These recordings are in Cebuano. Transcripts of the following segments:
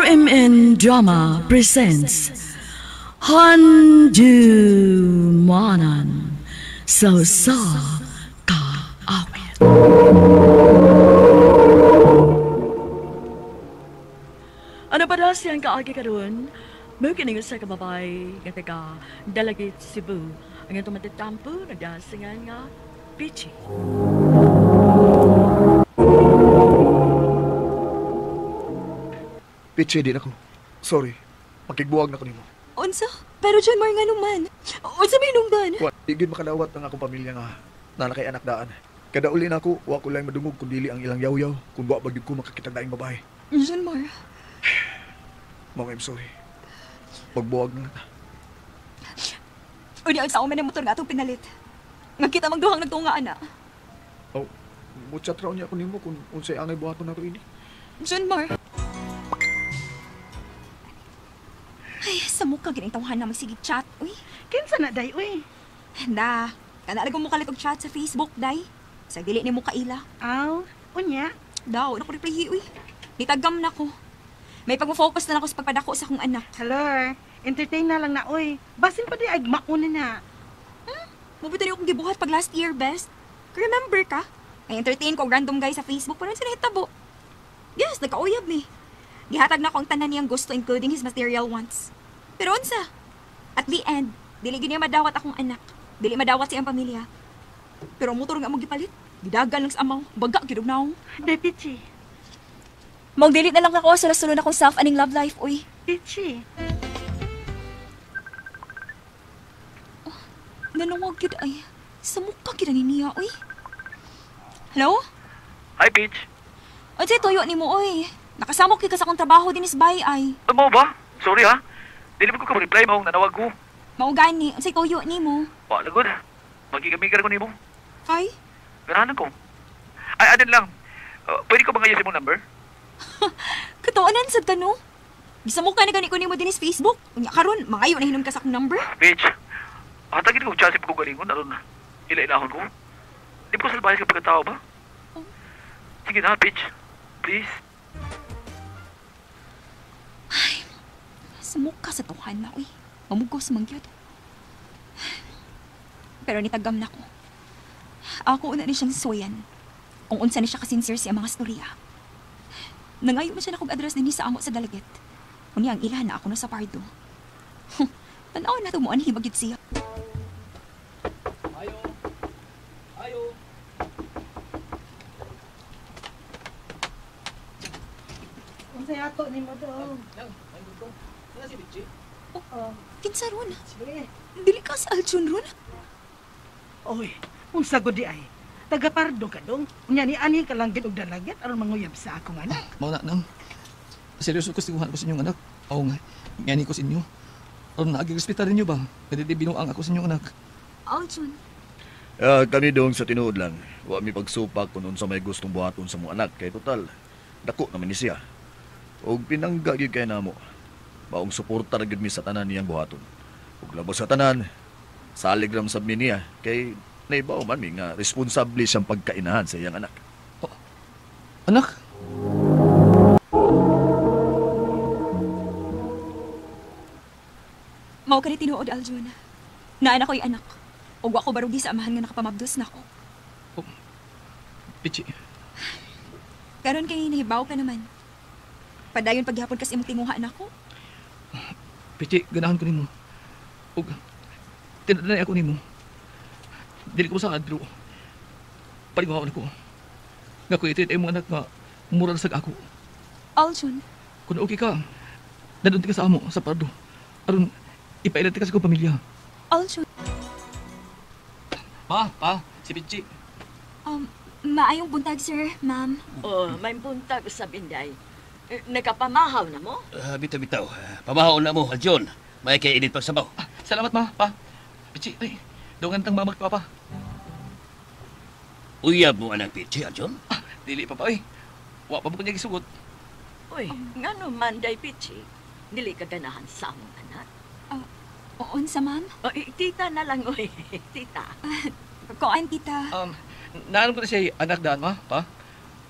RMN Drama presents Handumanan sa Usa Ka Awit. Ano pa daw siyang kaagi karon? Mao kini usa ka babae nga taga Dalagit, Cebu. Ang itong matitampo nagdasingan nga Pichi. Pichi, di na ko. Sorry. Makigbuwag na ko nimo. Unsa? Pero John Mar nga naman. Unsa may nungdan? Wa, di gyud makalawat ang akong pamilya nga nana kay anak daan. Kada uli na ako, wa ko lang madungog kun dili ang ilang yaw-yaw kung wa ba gyud ko makakita daing babae. John Mar. Ma'am, I'm sorry. Magbuwag na ta. Unya ang sao man ang motor nga atong pinalit. Nagkita mang duhang nagtunga ana. Oh, muchat raw niya ako nimo kung unsay angay buhaton nato ini. John Mar. Ay, sa mukha gining tawhan na magsigig chat, uy. Kinsa na day, uy? Da, kana lang mo kalit og chat sa Facebook, day. Sa dili nimo kaila. Aw, unya. Daw, na ko reply, uy. Nitagam na ko. May pag-focus na lang ako sa pagpadako sa akong anak. Hello, entertain na lang na, uy. Basin pa di ay mauna na. Mabito ni akong gibuhat pag last year, best. Remember ka? Ay entertain ko og random guy sa Facebook, pero sila hitabo. Yes, nagkauyab ni. Gihatag na ko ang tanan niyang gusto, including his material wants. Pero unsa? At the end, dili gyud niya madawat akong anak. Dili madawat siyang pamilya. Pero ang motor nga among gipalit, gidagan lang sa amaw, baga gyud og naong. Day, Pichi. Maong dili na lang ako sa sulod akong self aning love life, uy. Pichi. Oh, nanawag gyud ay. Sa mukha gyud ani niya, uy. Hello? Hi, Peach. Unsay tuyo nimo, uy? Nakasamok gyud ka sa akong trabaho dinis bay ay. Mo ba? Sorry ha. Dili mo ko ka-reply maong nanawag ko. Mao gani, unsay tuyo nimo? Wala gud. Magigamigan ko nimo. Kay? Ganahan ko. Ay, adin lang. Pwede ko ba ngayon sa imong number? Katuonan sad ka no? Gisamok ka na gani ko nimo dinis Facebook. Unya karon, mangayo na hinom ka sa akong number. Peach, hatagin ko chance ko galingon aron ila-ilahon ko. Di ko salbahe ka pagkatao ba? Oh. Sige na, Peach. Please. Ay, sumok ka sa tuhan na, uy. Mamugos man gyud. Pero nitagam na ko. Ako una ni siyang suwayan. Kung unsa ni siya ka-sincere siya mga storya. Nangayo man siya na kog address dinhi sa amo sa Dalagit. Unya ang ilahan na ako na sa Pardo. Tanaw na tumuan himag gyud siya. Ayo. Ayo. Unsay ato nimo do? Oh, kinsa ron? Dili ka sa Aljun ron? Oy, unsa gud di ay? Taga Pardo ka dong. Unya ni ani ka lang gid og Dalagit aron manguyab sa akong anak. Mao na nang. Seryoso ko siguhan ko sa inyong anak. Oo nga, ngani ko sa inyo. Aron naagi respetar ninyo ba? Kadili binuang ako sa inyong anak. Aljun. Kami dong sa tinuod lang. Wa mi pagsupak kun unsa may gustong buhaton sa mong anak kay total dako naman ni siya. Og pinangga gyud kay namo. Maong suporta ra gyud mi sa tanan niyang buhaton. Ug labos sa tanan, salig ra sab mi niya kay naibaw man mi nga responsable siyang pagkainahan sa iyang anak. Oh, anak? Mao kani tinuod, Aljun. Naan ako'y anak. Ug wa ko barugi sa amahan nga nakapamabdos nako. Oh, Pichi. Karon kay nahibaw ka naman. Padayon paghapon kas imong tinguha nako. Pichi, ganahan ko nimo. Ug tinadanay ako nimo. Dili ko sa pero palingaw ko. Nga ko itreat imong anak nga mura sa ako. Aljun. Kung okay ka, dadunti ka sa amo sa Pardo. Aron ipailat ka sa akong pamilya. Aljun. Ma, pa, si Pichi. Maayong buntag, sir, ma'am. Oh, may buntag sa binday. Nakapamahaw na mo? Bitaw-bitaw. Pamahaw na mo, Aljun. May kay init pagsabaw. Salamat, ma, pa. Pichi, ay, dungan tang mamag, papa. Uyab mo anak Pichi, Aljun? Dili pa pa, ay. Wa pa mo kanya gisugot. Uy, ngano man day, Pichi? Dili ka ganahan sa among anak. Unsa, ma'am? O, tita na lang, uy. Tita. Koan, tita. Naalam ko na siya anak daan, ma, pa.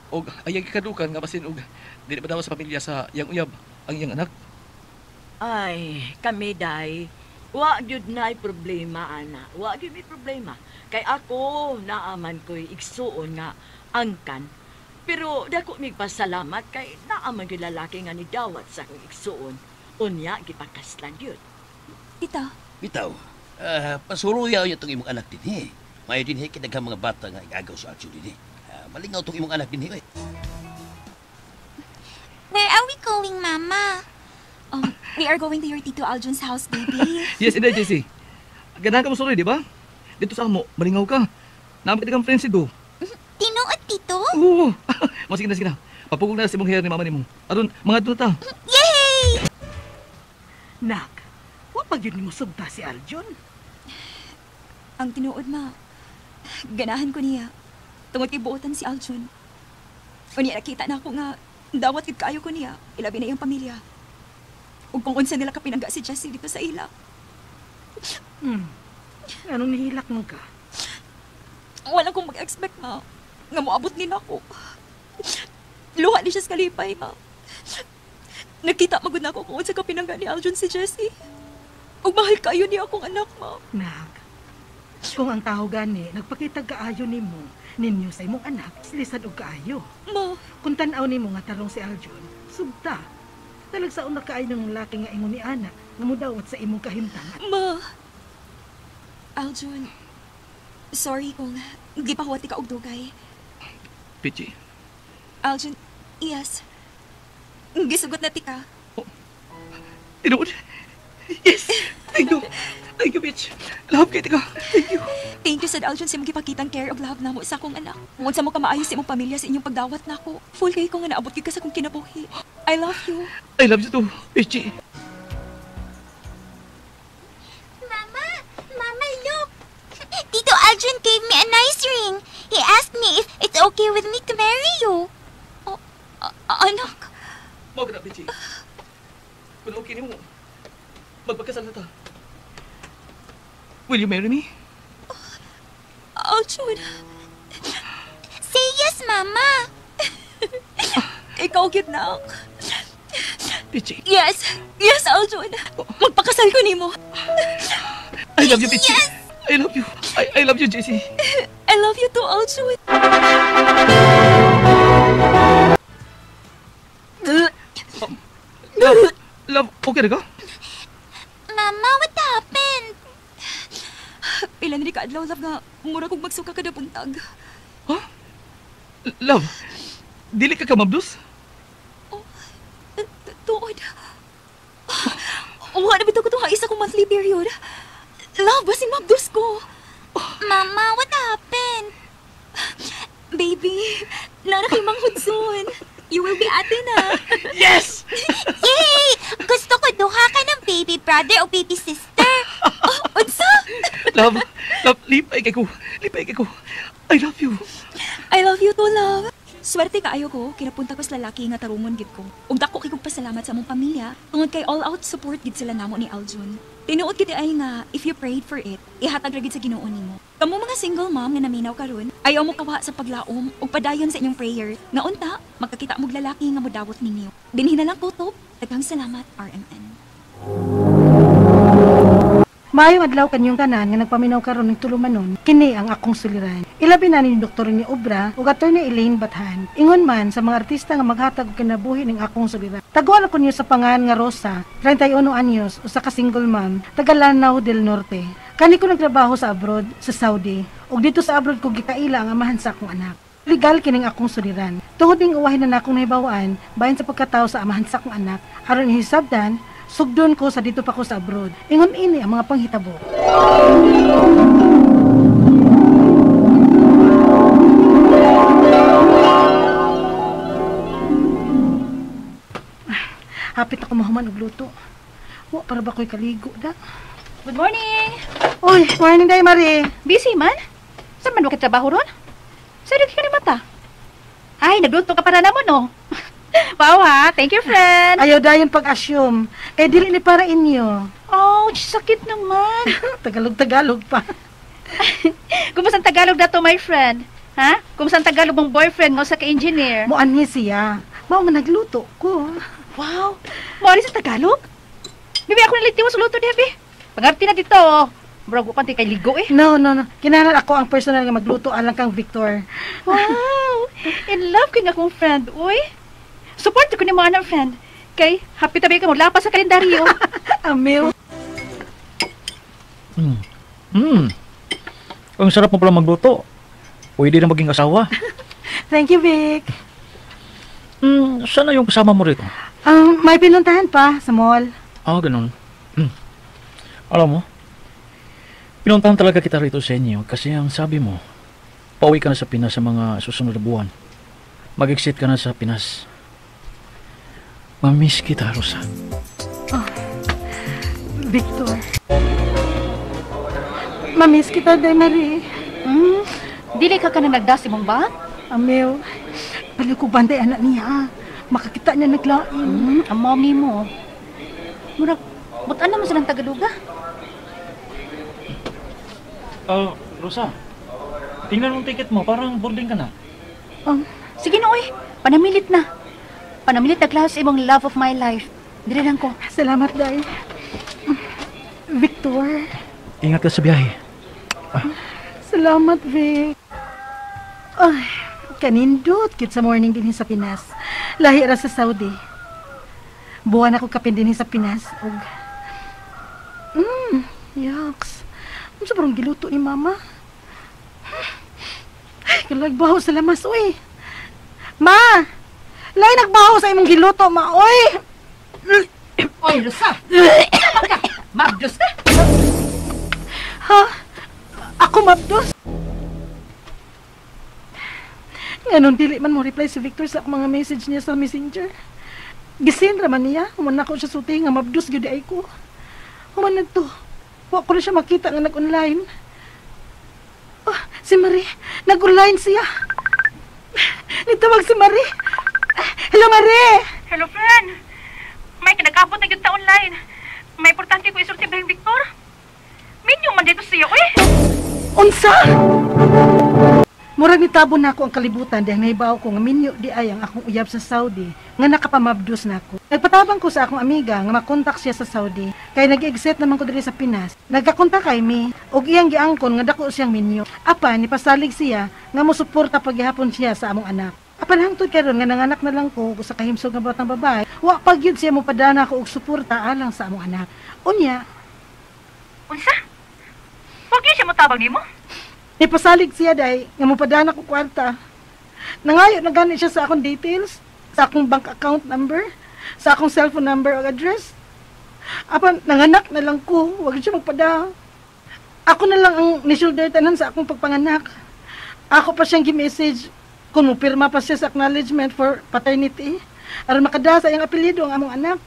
Og ayag kadukan nga basin og dili pa daw sa pamilya sa iyang uyab. ang iyang anak. Ay, kami day. Wa gyud na'y problema, ana. Wa gyud may problema. Kay ako, naaman ko'y igsuon nga angkan. Pero dako mig pasalamat kay naaman gyud lalaki nga nidawat sa akong igsuon. Unya, gipakaslan gyud. Tita. Bitaw, pasuruya niya itong imong anak din, eh. Mayo din, eh, kinaghang mga bata nga igagaw sa Aljon din, eh. Malingaw itong imong anak din, eh. Where are we going, Mama? We are going to your Tito Aljon's house, baby. Yes, indeed, JC. Ganahan ka mo suroy, di ba? Dito sa amo, malingaw ka. Naamit ka kang friends dito. Tinuod, Tito? Oo. Sige na, sige na. Papugog na si mong hair ni mama ni mo. Aron, mga doon ta. Yay! Nak, wa pa gyud nimo sugta si Aljon. Ang tinuod, ma. Ganahan ko niya. Tungod kay buotan si Aljon. Unya, nakita na ako nga dawat gid kaayo ko niya. Ilabi na iyang pamilya. Ug kung unsa nila kapinangga si Jessie dito sa ila. Anong nihilak mo ka? Wala kong mag-expect, ma. Nga moabot ni nako. Luha ni siya sa kalipay, ma. Nakita magud na ako kung unsa kapinangga ni Aljon si Jessie. Ug mahal kayo niya akong anak, ma. Nak, kung ang tao gani, nagpakita kaayo nimo, ninyo sa imong anak, silisad og kaayo. Ma. Kung tan-aw nimo nga tarong si Aljon, sugta. Talagsaon na kaayo ng lalaki nga ingon ni ana, nga mudawat sa imong kahimtangan. Ma. Aljon, sorry kung gipahuwat ka og dugay. Pichi. Aljon, yes. Gisugot na tika. Oh. Tinuod. Yes! Thank you. Thank you, bitch. Love kay tika. Thank you. Thank you, sad Aljon, sa imong gipakitang care og love namo sa akong anak. Unsa mo ka maayo sa imong pamilya sa inyong pagdawat nako. Full kay ko nga naabot gid ka sa akong kinabuhi. I love you. I love you too, bitch. Mama, Mama, look. Tito Aljon gave me a nice ring. He asked me if it's okay with me to marry you. Oh, anak. Mao ka na, bitch. Kung okay nimo, magpagkasal na ta. Will you marry me? Aljon. Say yes, Mama. Ikaw, cute na. Pichi. Yes. Yes, Aljon. Magpakasal ko nimo. I love you, Pichi. Yes. I love you. I love you, Jessie. I love you too, Aljon. Love, love, okay na ka? Mama, what happened? Pila na ni kaadlaw, love, nga mura kong magsuka kada buntag. Huh? Love, dili ka kamabdos? Oh, tuod. Wala na bitaw ko itong isa kong monthly period. Love, basin mabdos ko. Mama, what happened? Baby, nara kay Mang Hudson. You will be ate na. Yes! Yay! Gusto ko duha ka ng baby brother o baby sister. Oh, unsa? Love, love, lipay kay ko. Lipay kay ko. I love you. I love you too, love. Swerte kaayo ko, kinapunta ko sa lalaki nga tarungon gid ko. Ug dako kay kong pasalamat sa among pamilya tungod kay all out support gid sila namo ni Aljon. Tinuod gid ay nga if you prayed for it, ihatag ra gid sa Ginoo nimo. Kamo mga single mom nga naminaw karon, ayaw mo kawa sa paglaom ug padayon sa inyong prayer nga unta magkakita mog lalaki nga modawot ninyo. Dinhi na lang kutob. Daghang salamat, RMN. Maayong adlaw kanyong tanan nga nagpaminaw karon ng tulumanon, kini ang akong suliran. Ilabi na ni Dr. ni Obra ug Attorney Elaine Bathan. Ingon man sa mga artista nga maghatag og kinabuhi ning akong suliran. Taguan ako niyo sa pangan nga Rosa, 31 anyos, usa ka single mom, taga Lanao del Norte. Kani ko nagtrabaho sa abroad, sa Saudi, ug dito sa abroad ko gikaila ang amahan sa akong anak. Legal kining akong suliran. Tungod ning uwahin na nakong nahibawaan, bahin sa pagkatao sa amahan sa akong anak, aron ihisabdan, sugdon ko sa dito pa ko sa abroad. Ingon ini ang mga panghitabo. Hapit ako mahuman og luto. Wa para ba ko'y kaligo da? Good morning. Uy, morning day Marie. Busy man? Saan man ka trabaho ron? Saan ka ni mata? Ay, nagluto ka para naman no. Wow ha, thank you friend. Ayaw dayon pag-assume. Eh, dili ni para inyo. Oh, sakit naman. Tagalog-Tagalog pa. Kumusta ang Tagalog na to, my friend? Ha? Kumusta ang Tagalog mong boyfriend mo sa ka-engineer? Muanhi siya. Mao nga nagluto ko. Wow! Mari sa Tagalog? Bibi, ako nalitiwas sa luto, Debbie. Pangarti na dito. Murag upan kay ligo eh. No, no, no. Kinahanglan ako ang personal nga magluto alang kang Victor. Wow! In love kay nga akong friend, uy. Support ko ni mga anak, friend. Kay, happy tabi ka mo, lapas sa kalendaryo. Amil. Ang sarap mo pala magluto. Pwede na maging asawa. Thank you, Vic. Sana yung kasama mo rito? May pinuntahan pa sa mall. Ah, ganun. Alam mo, pinuntahan talaga kita rito sa inyo kasi ang sabi mo, pauwi ka na sa Pinas sa mga susunod na buwan. Mag-exit ka na sa Pinas. Mamiss kita, Rosa. Oh, Victor. Mamiss kita, Day Marie. Dili ka na nagdasi mong ba? Amel, balik ko banday anak niya. Makakita niya naglain. Ang mommy mo. Murag, butan naman silang Tagaluga. Rosa, tingnan mong ticket mo. Parang boarding ka na. Sige na, oy. Panamilit na. Panamilit na klase imong love of my life. Dire lang ko. Salamat, Day. Victor. Ingat ka sa biyahe. Salamat, Vic. Ay, kanindot kit sa morning din sa Pinas. Lahi ra sa Saudi. Buwan ako kapin din sa Pinas. Og yucks. Unsa barong giluto ni Mama? Ay, kalagbaho sa lamas, uy. Ma! Lahi nagbaho sa imong giluto, ma, uy! Oy, Rosa! Mabdos na! Ha? Ako mabdos? Nganon, dili man mo reply si Victor sa akong mga message niya sa Messenger. Gisin raman niya. Human ako siya sulti nga mabdos gyud ay ko. Human na to. Wa ko na siya makita nga nag-online. Oh, si Marie. Nag-online siya. Nitawag si Marie. Hello, Marie! Hello, friend. May kinagabot na gyud ta online. May importante ko isulti ba Victor? Minyo man dito siya, uy! Unsa? Murag nitabo na ako ang kalibutan dahil nahibaw ko nga minyo di ay ang akong uyab sa Saudi nga nakapamabdos na ako. Nagpatabang ko sa akong amiga nga makontak siya sa Saudi kay nag-exit naman ko diri sa Pinas. Nagkakontak kay mi og iyang giangkon nga dako siyang minyo. Apan nipasalig siya nga mosuporta paghihapon siya sa among anak. Apan hangtod karon nga nanganak na lang ko sa kahimsog nga batang babae, wa pa gyud siya mopadana ko og suporta alang sa among anak. Unya, unsa? Wa gyud siya motabang nimo? Nipasalig siya day nga mopadana ko kwarta. Nangayo na gani siya sa akong details, sa akong bank account number, sa akong cellphone number o address. Apan nanganak na lang ko, wag siya magpada. Ako na lang ang ni-shoulder tanan sa akong pagpanganak. Ako pa siyang gi-message kung mopirma pa siya sa acknowledgement for paternity aron makada sa iyang apelyido ang among anak.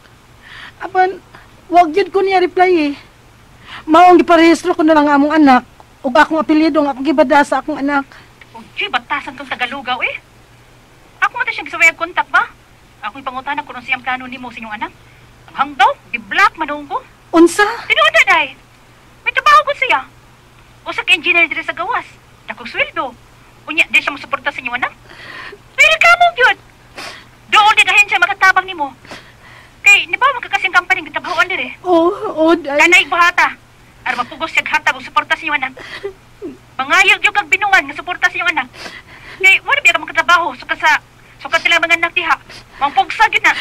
Apan wag gyud ko niya reply eh. Maong giparehistro ko na lang ang among anak ug akong apelyido ang akong gibada sa akong anak. Uy, batasan tong Tagalugaw eh. Ako man ta siyang gisaway ang kontak ba? Ako ipangutana kung siyang plano nimo sa inyong anak. Ang hanggaw, gi-block man ko. Unsa? Tinuod na day. May trabaho ko siya. Usa ka engineer diri sa gawas. Dakong sweldo. Unya, di siya mosuporta sa inyong anak. Pero kamo gyud. Doon di gahin siya makatabang nimo. Kay ni ba magkakasing company gitabahoan diri? Oo, oh, day. Kanay buhata. Aron mapugos siya hatag og suporta sa inyong anak. Mangayog yung kag binungan nga suporta sa inyong anak. Kay wala biya ka makatrabaho suka sa suka sila mga anak diha. Mangpugsa gyud na.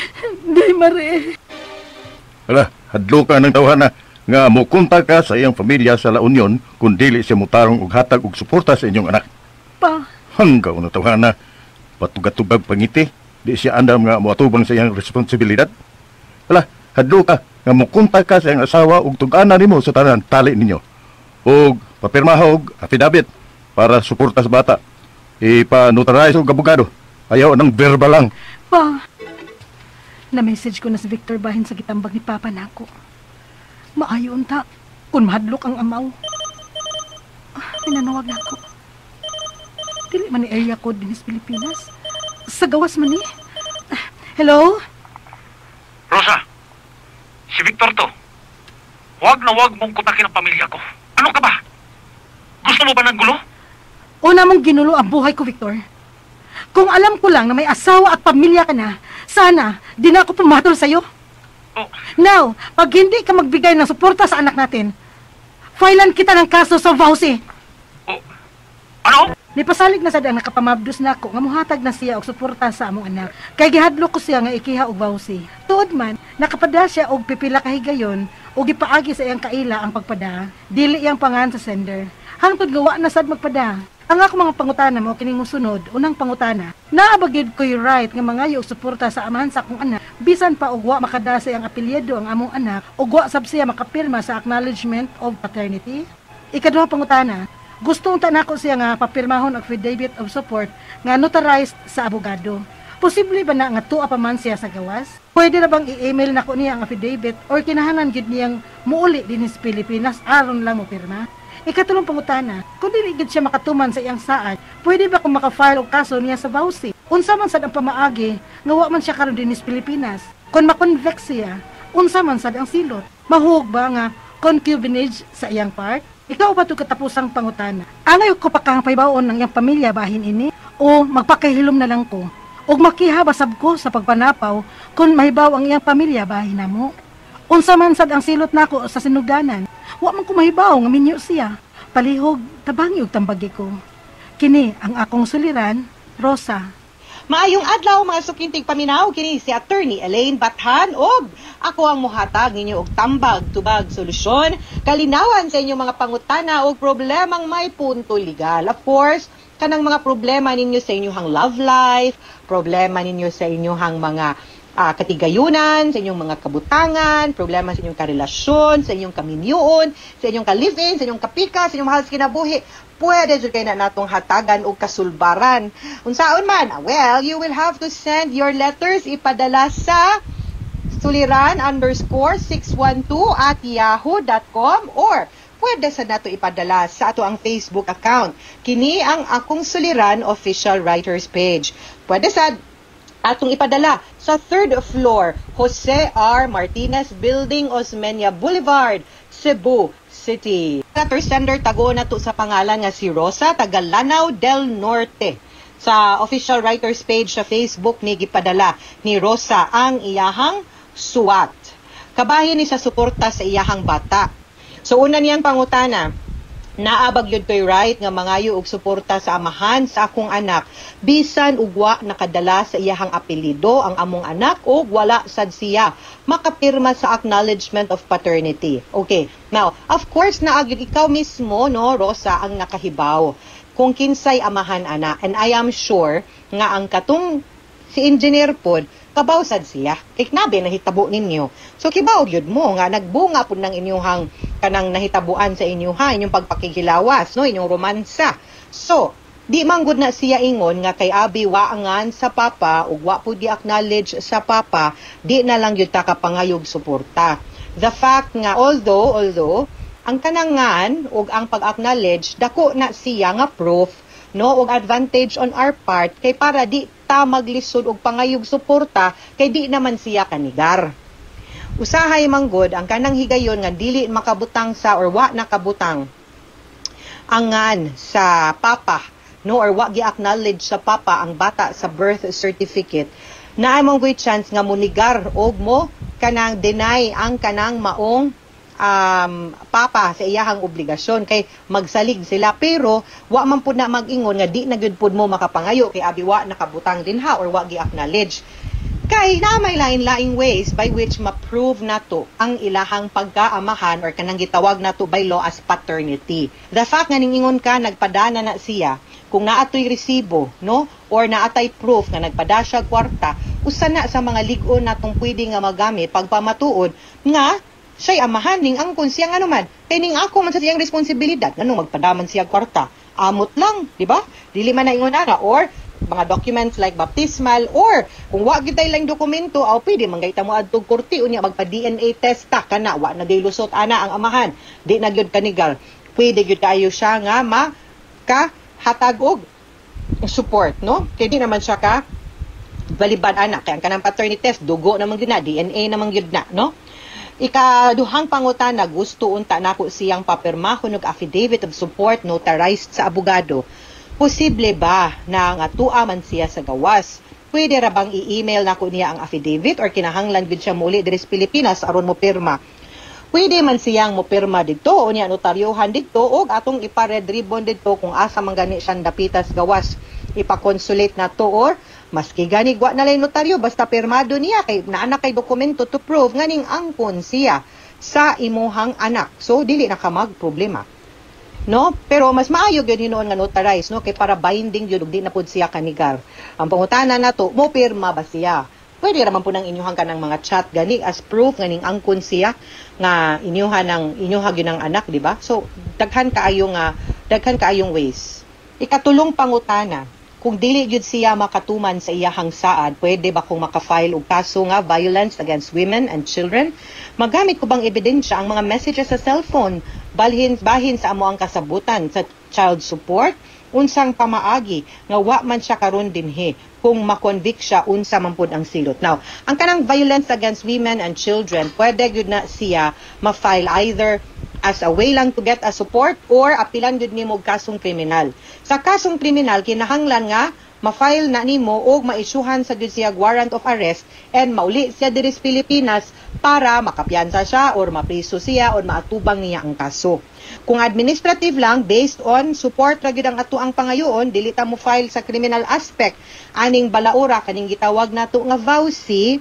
Day Marie. Hala, hadlo ka ng tawhana nga mokontak ka sa iyang pamilya sa La Union kung dili siya motarong og hatag og suporta sa inyong anak. Pa. Hanggaw na tawhana, patugatubag pangiti, di siya andam nga moatubang sa iyang responsibilidad. Hala, hadlo ka nga mokontak ka sa iyang asawa og tug-ana nimo sa tanan tali ninyo. Og papirmaha og affidavit para suporta sa bata. Ipa-notarize og abogado. Ayaw nang verbal lang. Pa. Na-message ko na si Victor bahin sa gitambag ni Papa nako. Maayo unta kung mahadlok ang amaw. Ah, pinanawag nako. Dili man ni area code din sa Pilipinas. Sa gawas man ni. Hello? Rosa, si Victor to. Huwag na huwag mong kutakin ang pamilya ko. Ano ka ba? Gusto mo ba ng gulo? Una mong ginulo ang buhay ko, Victor. Kung alam ko lang na may asawa at pamilya ka na, Sana, di na ako pumatol sa'yo. Oh. Now, pag hindi ka magbigay ng suporta sa anak natin, filean kita ng kaso sa VAUSI. Oh. Ano? Nipasalig na sad ang nakapamabdos nako nga muhatag na siya og suporta sa among anak. Kay gihadlok ko siya nga ikiha og VAUSI. Tuod man, nakapada siya og pipila ka higayon ug gipaagi sa iyang kaila ang pagpada. Dili iyang pangan sa sender. Hangtod nga wa na sad magpada. Ang ako mga pangutana mo kining mosunod, unang pangutana. Naa ba gyud ko'y right nga mangayo og suporta sa amahan sa akong anak bisan pa og wa makada sa iyang apelyido ang among anak ug wa sab siya makapirma sa acknowledgement of paternity? Ikaduha pangutana, gusto unta nako siya nga papirmahon og affidavit of support nga notarized sa abogado. Posible ba na nga tuwa pa man siya sa gawas? Pwede na bang i-email nako niya ang affidavit or kinahanglan gyud niyang muuli dinhi sa Pilipinas aron lang mopirma? Ikatulong pangutana, kung dili gyud siya makatuman sa iyang saad, pwede ba kung maka-file og kaso niya sa VAUSI? Unsa man sad ang pamaagi nga wa man siya karon dinhi sa Pilipinas? Kung ma-convict siya, unsa man sad ang silot? Mahuog ba nga concubinage sa iyang part? Ikaw ba ito katapusang pangutana? Angay ko pa kang pahibaon ng iyang pamilya bahin ini o magpakahilom na lang ko? Og makiha basab ko sa pagpanapaw kung mahibaw ang iyang pamilya bahin namo? Unsa man sad ang silot nako sa sinugdanan? Wa man ko mahibaw nga minyo siya. Palihog tabangi og tambagi ko. Kini ang akong suliran, Rosa. Maayong adlaw mga sukintig paminaw, kini si Attorney Elaine Bathan og ako ang muhatag ninyo og tambag, tubag, solusyon, kalinawan sa inyong mga pangutana og problemang may punto legal. Of course, kanang mga problema ninyo sa inyong love life, problema ninyo sa inyong mga katigayunan, sa inyong mga kabutangan, problema sa inyong karelasyon, sa inyong kaminyuon, sa inyong ka-live-in, sa inyong kapika, sa inyong mahal sa kinabuhi, pwede jud kay na natong hatagan og kasulbaran. Unsaon man, well, you will have to send your letters, ipadala sa suliran_612@yahoo.com or pwede sa nato ipadala sa ato ang Facebook account. Kini ang Akong Suliran Official Writers Page. Pwede sa atong ipadala sa 3rd floor, Jose R. Martinez Building, Osmeña Boulevard, Cebu City. Letter sender, tago na to sa pangalan nga si Rosa, taga Lanao del Norte. Sa official writers page sa Facebook ni gipadala ni Rosa ang iyahang suwat. Kabahin ni sa suporta sa iyahang bata. So una niyang pangutana, naa ba gyud ko'y right nga mangayo og suporta sa amahan sa akong anak bisan ug wa nakadala sa iyahang apelyido ang among anak og wala sad siya makapirma sa acknowledgement of paternity? Okay. Now, of course naa gyud ikaw mismo, no, Rosa, ang nakahibaw kung kinsay amahan ana, and I am sure nga ang katong si engineer pod kabaw sad siya kay knabe nahitabo ninyo. So kibaw gyud mo nga nagbunga pud ng inyong kanang nahitabuan sa inyo ha, inyong pagpakikilawas, no, inyong romansa. So di man gud na siya ingon nga kay abi waangan sa papa ug wa pud gi-acknowledge sa papa, di na lang gyud ta kapangayog suporta. The fact nga although ang kanangan ug ang pag-acknowledge, dako na siya nga proof, no, ug advantage on our part kay para di ta maglisod og pangayog suporta kay di naman siya kanigar. Usahay manggod ang kanang higayon nga dili makabutang sa or wa nakabutang angan sa papa, no, or wa gi-acknowledge sa papa ang bata sa birth certificate, naay mong goy chance nga munigar og mo kanang deny ang kanang maong papa sa iyahang obligasyon kay magsalig sila. Pero wa man pud na mag-ingon nga di na gyud pud mo makapangayo kay abi wa nakabutang dinha or wa gi-acknowledge, kay na may lain-laing ways by which ma-prove nato ang ilahang pagkaamahan or kanang gitawag nato by law as paternity. The fact nga ningingon ka nagpadana na siya, kung naatoy resibo, no, or naatay proof nga nagpada siya kwarta, usa na sa mga lig-on natong pwede nga magamit pagpamatuod nga siya'y amahan ning angkon siya. Nga naman kay ning ako man sa siyang responsibilidad, nganong magpadaman siya kwarta, amot lang, di ba? Dili man na ingon ana, or mga documents like baptismal, or kung wa gyud lang dokumento, aw pwede man gayta mo adtog korte unya magpa DNA test ta, kana wa na gay lusot ana ang amahan, di na gyud kanigar, pwede gyud kaayo siya nga makahatag og support, no, kay di naman siya ka balibad ana, kay ang kanang paternity test dugo naman gyud na, DNA naman gyud na, no? Ikaduhang pangutana, gusto unta nako siyang papirmahon og affidavit of support notarized sa abogado. Posible ba na nga tua man siya sa gawas? Pwede ra bang i-email nako niya ang affidavit or kinahanglan gud siya muli diri sa Pilipinas aron mo pirma? Pwede man siyang mo pirma didto o niya notaryohan didto og atong ipa-red ribbon didto kung asa man gani siyang dapitas gawas, ipa-consulate na to, or maski gani wa na lang notaryo, basta pirmado niya kay naa na kay dokumento to prove nga ning angkon siya sa imuhang anak. So dili na ka mag problema, no? Pero mas maayo gyud hinuon nga notarize, no, kay para binding gyud ug di na pud siya kanigar. Ang pangutana nato, mo pirma ba siya? Pwede ra man po nang inyuhan ka ng mga chat gani as proof nga ning angkon siya nga inyuha ng inyuha gyud ang anak, di ba? So daghan kaayong ways. Ikatulong pangutana, kung dili gyud siya makatuman sa iyahang saad, pwede ba kong maka-file og kaso nga violence against women and children? Magamit ko bang ebidensya ang mga messages sa cellphone balhin bahin sa amo ang kasabutan sa child support? Unsang pamaagi nga wa man siya karon dinhi? Kung ma-convict siya, unsa man pud ang silot? Now, ang kanang violence against women and children, pwede gyud na siya ma-file either as a way lang to get a support or apilan gyud nimo og kasong kriminal. Sa kasong kriminal, kinahanglan nga ma-file na nimo og maisyuhan sa gyud siya warrant of arrest and mauli siya diri sa Pilipinas para makapiyansa siya or mapriso siya or maatubang niya ang kaso. Kung administrative lang, based on support ra gyud ang ato ang pangayoon, dili ta mo file sa criminal aspect aning balaura, kaning gitawag nato nga VAWC,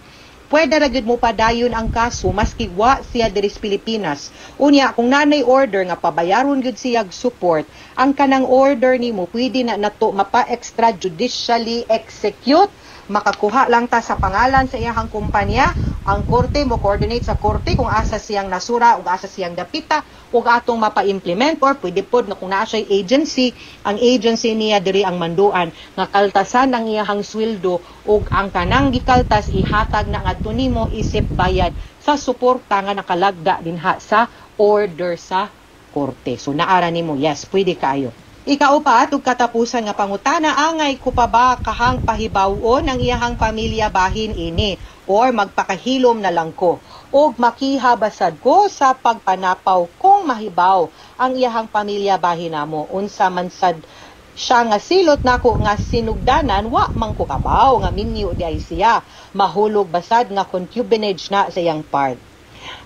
pwede ra gyud mo padayon ang kaso maski wa siya diri sa Pilipinas. Unya kung nanay order nga pabayaron gyud siya og support, ang kanang order nimo pwede na nato mapa extrajudicially execute. Makakuha lang ta sa pangalan sa iyang kumpanya, ang korte mo coordinate sa korte kung asa siyang nasura ug asa siyang dapita ug atong mapa-implement, or pwede pod nga kung naa siya agency, ang agency niya diri ang manduan nga kaltasan ang iyahang sweldo ug ang kanang gikaltas ihatag na ngadto nimo isip bayad sa suporta nga nakalagda dinha sa order sa korte. So naara nimo, yes, pwede kaayo. Ikaupat ug katapusan nga pangutana, angay ko pa ba kahang pahibawon ang iyahang pamilya bahin ini or magpakahilom na lang ko? Og makiha basad ko sa pagpanapaw kung mahibaw ang iyahang pamilya bahin namo? Unsa man sad siya nga silot nako nga sinugdanan, wa man ko kabaw nga minyo di ay siya? Mahulog basad nga concubinage na sa iyang part?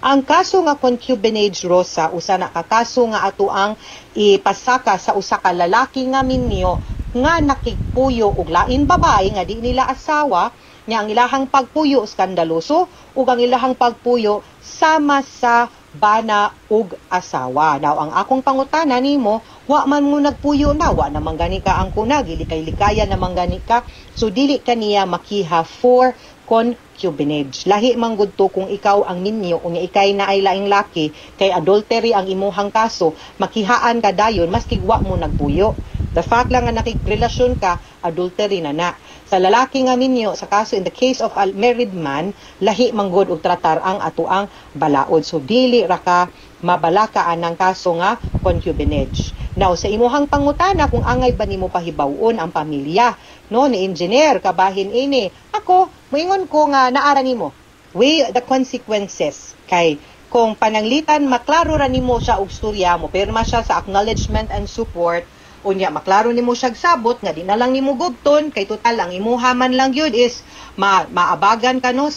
Ang kaso nga concubinage, Rosa, usa na ka kaso nga ato ang ipasaka sa usa ka lalaki nga minyo nga nakigpuyo og lain babae nga di nila asawa niya. Ang ilahang pagpuyo skandaloso ug ang ilahang pagpuyo sama sa bana ug asawa. Now, ang akong pangutana nimo, wa man mo nagpuyo na, wa naman gani ka ang kuna, gilikay-likayan naman gani ka, so dili ka niya makiha for concubinage. Lahi man gud to kung ikaw ang minyo unya ikay na ay laing laki, kay adultery ang imuhang kaso, makihaan ka dayon maski wa mo nagpuyo. The fact lang nga nakigrelasyon ka, adultery na na. Sa lalaki nga minyo, sa kaso in the case of a married man, lahi man gud og tratar ang atoang balaod. So dili ra ka mabalaka anang kaso nga concubinage. Now, sa imuhang pangutana kung angay ba nimo pahibaw-on ang pamilya, no, ni engineer kabahin ini. Ako, moingon ko nga naara nimo. Weigh the consequences kay kung pananglitan maklaro ra nimo siya og storya mo, pirma siya sa acknowledgement and support, unya maklaro nimo siya sabot nga di na lang nimo gubton kay total ang imuha man lang gyud is maabagan ka, no,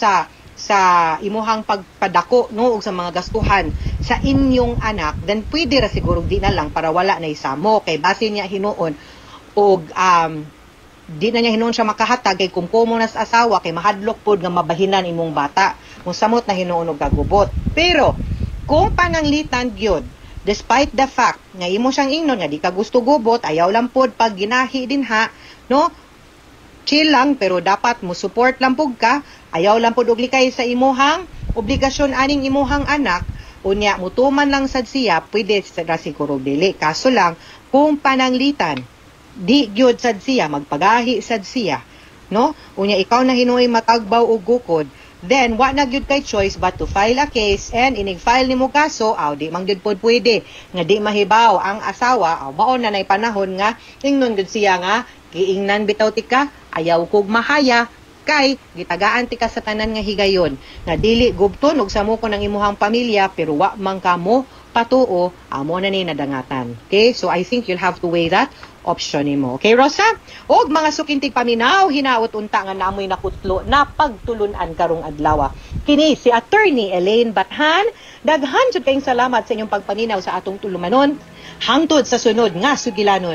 sa imuhang pagpadako, no, ug sa mga gastuhan sa inyong anak, then pwede ra siguro di na lang para wala na isamo, kay base niya hinuon og di na niya hinuon siya makahatag kay kumkumo na sa asawa, kay mahadlok pod nga mabahinan imong bata kung samot na hinuon og gagubot. Pero kung pananglitan gyud, despite the fact nga imo siyang ingnon nga di ka gusto gubot, ayaw lang pod pag ginahi dinha, no, chill lang, pero dapat mo support lang pud ka, ayaw lang pud og likay sa imuhang obligasyon aning imuhang anak, unya mutuman lang sad siya, pwede ra siguro dili. Kaso lang kung pananglitan di gyud sad siya magpagahi sad siya, no, unya ikaw na hinuoy matagbaw og gukod, then wa na gyud kay choice but to file a case, and inig file nimo kaso, aw, di man gyud pod pwede nga di mahibaw ang asawa. Aw, mao na nay panahon nga ingnon gyud siya nga giingnan bitaw tika, ayaw kog mahaya kay gitagaan tika sa tanan nga higayon nga dili gubton og samuko ng imuhang pamilya, pero wa man kamo patuo, amo na ni nadangatan. Okay, so I think you'll have to weigh that. option nimo. Okay, Rosa? Og mga suking tigpaminaw, hinaot unta nga namoy nakutlo na pagtulunan karong adlaw. Kini si Attorney Elaine Bathan. Daghan jud kayong salamat sa inyong pagpaminaw sa atong tulumanon. Hangtod sa sunod nga sugilanon.